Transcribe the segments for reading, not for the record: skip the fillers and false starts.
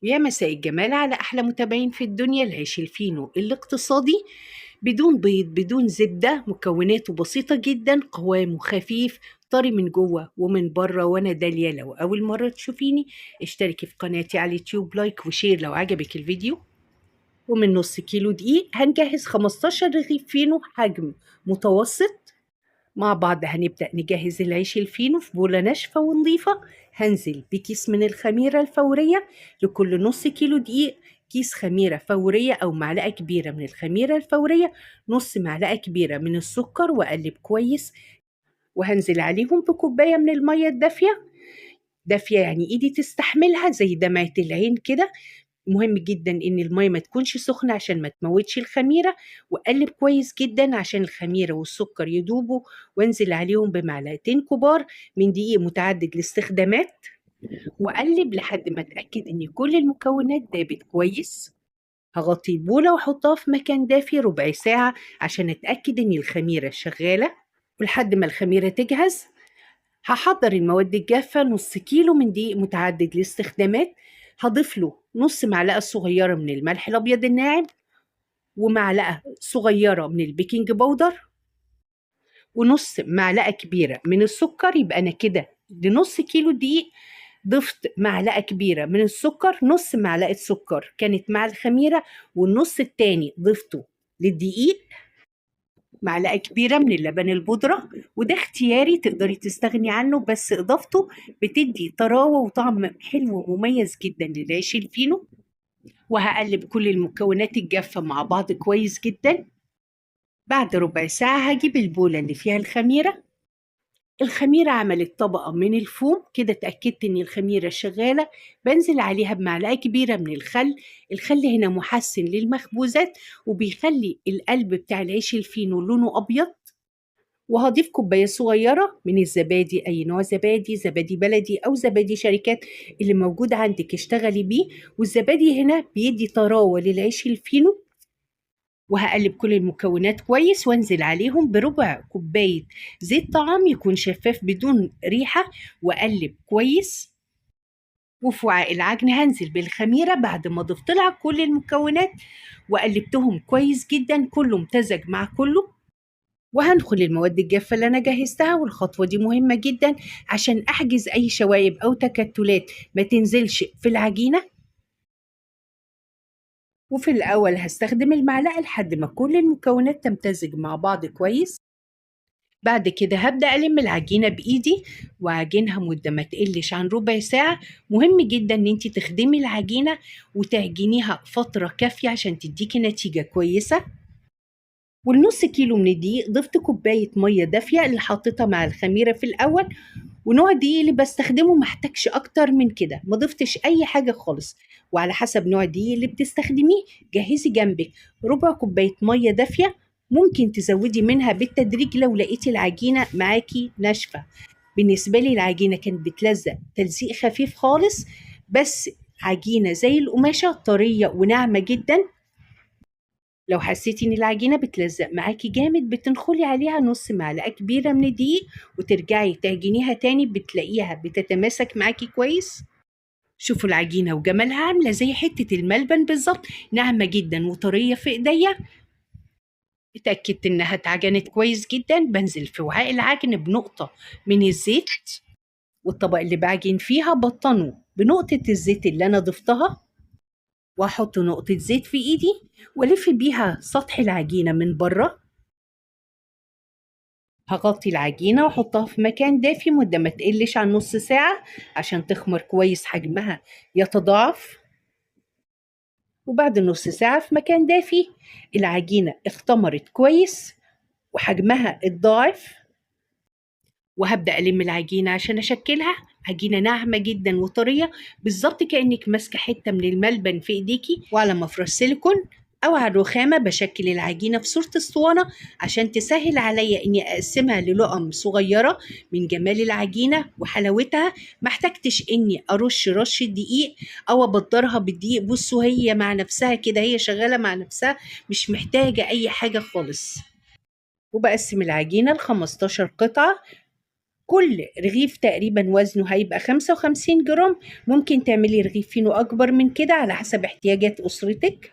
ويا مساء الجمال على أحلى متابعين في الدنيا. العيش الفينو الاقتصادي بدون بيض بدون زبدة، مكوناته بسيطة جدا، قوامه خفيف، طري من جوه ومن بره. وانا داليا، لو اول مرة تشوفيني اشتركي في قناتي على اليوتيوب، like و share لو عجبك الفيديو. ومن نص كيلو دقيق هنجهز 15 رغيف فينو حجم متوسط. مع بعض هنبدأ نجهز العيش الفينو في بولة ناشفة ونظيفة. هنزل بكيس من الخميرة الفورية لكل نص كيلو دقيق، كيس خميرة فورية أو معلقة كبيرة من الخميرة الفورية، نص معلقة كبيرة من السكر، وأقلب كويس. وهنزل عليهم بكوباية من المية الدافية، دافية يعني إيدي تستحملها زي دمعة العين كده. مهم جدا إن المية ما تكونش سخنة عشان ما تموتش الخميرة، وأقلب كويس جدا عشان الخميرة والسكر يدوبوا. وانزل عليهم بمعلقتين كبار من دقيق متعدد الاستخدامات، وأقلب لحد ما أتأكد إن كل المكونات دابت كويس. هغطي البولة وأحطها في مكان دافي ربع ساعة عشان أتأكد إن الخميرة شغالة. ولحد ما الخميرة تجهز هحضر المواد الجافة. نص كيلو من دقيق متعدد الاستخدامات، هضيف له نص معلقة صغيرة من الملح الأبيض الناعم، ومعلقة صغيرة من ال baking powder، ونص معلقة كبيرة من السكر. يبقى أنا كده لنص كيلو دقيق ضفت معلقة كبيرة من السكر، نص معلقة سكر كانت مع الخميرة، والنص التاني ضفته للدقيق. معلقة كبيرة من اللبن البودرة، وده اختياري تقدري تستغني عنه، بس إضافته بتدي طراوة وطعم حلو ومميز جدا للعيش الفينو. وهقلب كل المكونات الجافة مع بعض كويس جدا. بعد ربع ساعة هجيب البولة اللي فيها الخميرة. الخميرة عملت طبقة من الفوم كده، اتأكدت ان الخميرة شغالة. بنزل عليها بمعلقة كبيرة من الخل. الخل هنا محسن للمخبوزات وبيخلي القلب بتاع العيش الفينو لونه أبيض. وهضيف كوباية صغيرة من الزبادي، أي نوع زبادي، زبادي بلدي أو زبادي شركات اللي موجود عندك اشتغلي بيه. والزبادي هنا بيدي طراوة للعيش الفينو. وهقلب كل المكونات كويس وانزل عليهم بربع كوباية زيت طعام يكون شفاف بدون ريحة، واقلب كويس. وفي وعاء العجن هنزل بالخميرة بعد ما ضفت لها كل المكونات وقلبتهم كويس جدا، كله امتزج مع كله. وهندخل المواد الجافة اللي أنا جهزتها، والخطوة دي مهمة جدا عشان أحجز أي شوائب أو تكتلات ما تنزلش في العجينة. وفي الأول هستخدم المعلقة لحد ما كل المكونات تمتزج مع بعض كويس. بعد كده هبدأ ألم العجينة بإيدي وأعجنها مدة ما تقلش عن ربع ساعة. مهم جدا إن انتي تخدمي العجينة وتعجنيها فترة كافية عشان تديكي نتيجة كويسة. والنص كيلو من الدقيق ضفت كوباية مية دافية اللي حطيتها مع الخميرة في الأول، ونوع الدقيق اللي بستخدمه محتاجش أكتر من كده، ما ضفتش أي حاجة خالص. وعلى حسب نوع الدقيق اللي بتستخدميه جهزي جنبك ربع كوباية مية دافية، ممكن تزودي منها بالتدريج لو لقيتي العجينة معاكي ناشفة. بالنسبة لي العجينة كانت بتلزق تلزيق خفيف خالص، بس عجينة زي القماشة طرية وناعمة جدا. لو حسيتي ان العجينة بتلزق معاكي جامد بتنخلي عليها نص معلقة كبيرة من الدقيق وترجعي تعجنيها تاني، بتلاقيها بتتماسك معاكي كويس. شوفوا العجينة وجمالها، عاملة زي حتة الملبن بالظبط، ناعمة جدا وطرية في ايديا. اتأكدت انها اتعجنت كويس جدا. بنزل في وعاء العجن بنقطة من الزيت، والطبق اللي بعجن فيها بطنه بنقطة الزيت اللي انا ضفتها، واحط نقطة زيت في ايدي والف بيها سطح العجينة من بره. هغطي العجينة واحطها في مكان دافي مدة ما تقلش عن نص ساعة عشان تخمر كويس، حجمها يتضاعف. وبعد نص ساعة في مكان دافي العجينة اختمرت كويس وحجمها اتضاعف. وهبدأ ألم العجينة عشان أشكلها. عجينة ناعمة جدا وطرية بالظبط كأنك ماسكة حتة من الملبن في إيديكي. وعلى مفرش سيليكون أو على الرخامة بشكل العجينة في صورة اسطوانة عشان تسهل عليا إني أقسمها للقم صغيرة. من جمال العجينة وحلاوتها ما احتجتش إني أرش رشة دقيق أو أبدرها بالدقيق. بصوا هي مع نفسها كده، هي شغالة مع نفسها، مش محتاجة أي حاجة خالص. وبقسم العجينة ل15 قطعة. كل رغيف تقريبا وزنه هيبقى 55 جرام. ممكن تعملي رغيف فينو أكبر من كده على حسب احتياجات أسرتك.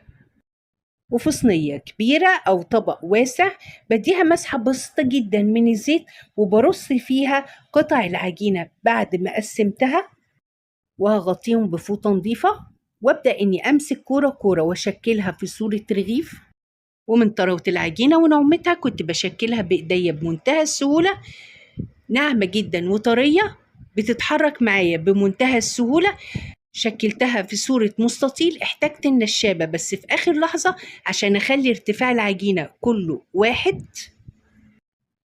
وفي صينية كبيرة أو طبق واسع بديها مسحة بسيطة جدا من الزيت، وبرص فيها قطع العجينة بعد ما قسمتها، وهغطيهم بفوطة نظيفة، وابدأ إني أمسك كورة كورة وأشكلها في صورة رغيف. ومن طراوة العجينة ونعومتها كنت بشكلها بإيديا بمنتهى السهولة، ناعمة جدا وطرية، بتتحرك معايا بمنتهى السهولة. شكلتها في صورة مستطيل، احتجت النشابة بس في آخر لحظة عشان أخلي ارتفاع العجينة كله واحد،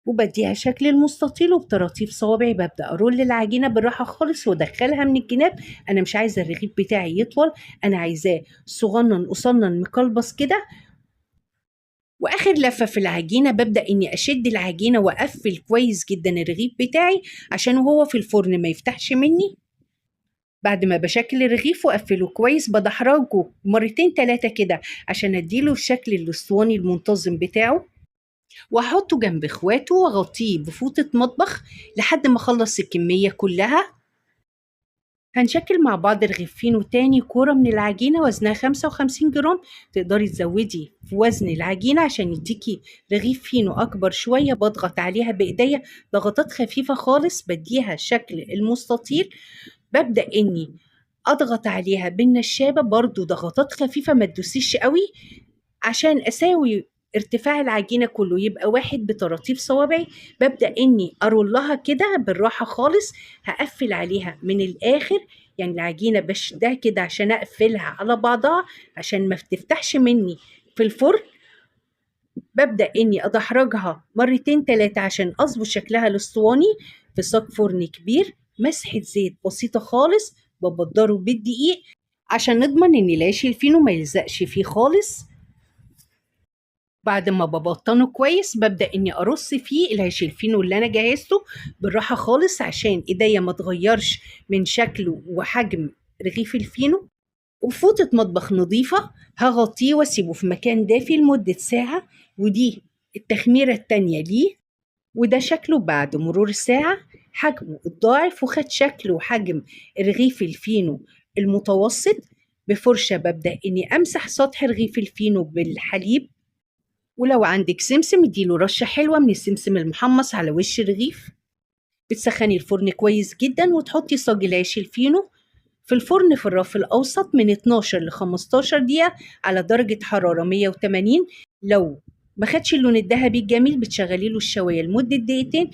وبديها شكل المستطيل. وبطراطيف صوابعي ببدأ أرول العجينة بالراحة خالص وأدخلها من الجناب. أنا مش عايزة الرغيف بتاعي يطول، أنا عايزاه صغنن قصنن مقلبص كده. وآخر لفة في العجينة ببدأ إني أشد العجينة وأقفل كويس جدا الرغيف بتاعي عشان وهو في الفرن ما يفتحش مني. بعد ما بشكل الرغيف وأقفله كويس بدحرجه مرتين تلاتة كده عشان أديله الشكل الأسطواني المنتظم بتاعه، وأحطه جنب إخواته وأغطيه بفوطة مطبخ لحد ما أخلص الكمية كلها. هنشكل مع بعض رغيف فينو تاني كورة من العجينة وزنها 55 جرام. تقدري تزودي في وزن العجينة عشان يديكي رغيف فينو أكبر شوية. بضغط عليها بإيديا ضغطات خفيفة خالص، بديها شكل المستطيل. ببدأ إني أضغط عليها بالنشابة برضو ضغطات خفيفة، ما تدوسيش قوي عشان أساوي ارتفاع العجينة كله يبقى واحد بطراطيف صوابعي. ببدأ إني أرولها كده بالراحة خالص، هقفل عليها من الآخر، يعني العجينة بشدها كده عشان أقفلها على بعضها عشان ما تفتحش مني في الفرن. ببدأ إني أدحرجها مرتين تلاتة عشان أظبط شكلها الأسطواني. في صاج فرن كبير، مسحة زيت بسيطة خالص ببدره بالدقيق عشان نضمن إن العيش الفينو ما يلزقش فيه خالص. بعد ما ببطنه كويس ببدأ إني أرص فيه العيش الفينو اللي أنا جهزته بالراحة خالص عشان إيديا ما تغيرش من شكله وحجم رغيف الفينو. وفوطة مطبخ نظيفة هغطيه واسيبه في مكان دافي لمدة ساعة، ودي التخميرة التانية ليه. وده شكله بعد مرور الساعة، حجمه اتضاعف وخد شكل وحجم رغيف الفينو المتوسط. بفرشة ببدأ إني أمسح سطح رغيف الفينو بالحليب، ولو عندك سمسم اديله رشة حلوة من السمسم المحمص على وش الرغيف. بتسخني الفرن كويس جدا وتحطي صاج العيش الفينو في الفرن في الرف الأوسط من 12 ل 15 دقيقة على درجة حرارة 180. لو ما خدش اللون الذهبي الجميل بتشغلي له الشواية لمدة دقيقتين.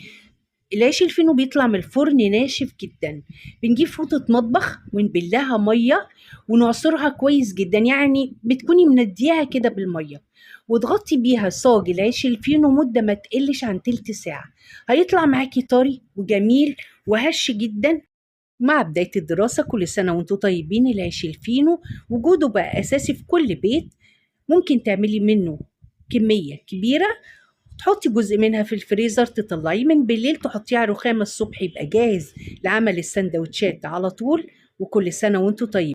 العيش الفينو بيطلع من الفرن ناشف جدا. بنجيب فوطة مطبخ ونبلها مية ونعصرها كويس جدا، يعني بتكوني منديها كده بالمية، وتغطي بيها صاج العيش الفينو مدة ما تقلش عن تلت ساعة. هيطلع معاكي طري وجميل وهش جدا. مع بداية الدراسة كل سنة وانتوا طيبين، العيش الفينو وجوده بقى أساسي في كل بيت. ممكن تعملي منه كمية كبيرة، تحطي جزء منها في الفريزر، تطلعيه من بالليل تحطيه على الرخامة الصبح يبقى جاهز لعمل السندوتشات على طول. وكل سنة وانتوا طيبين.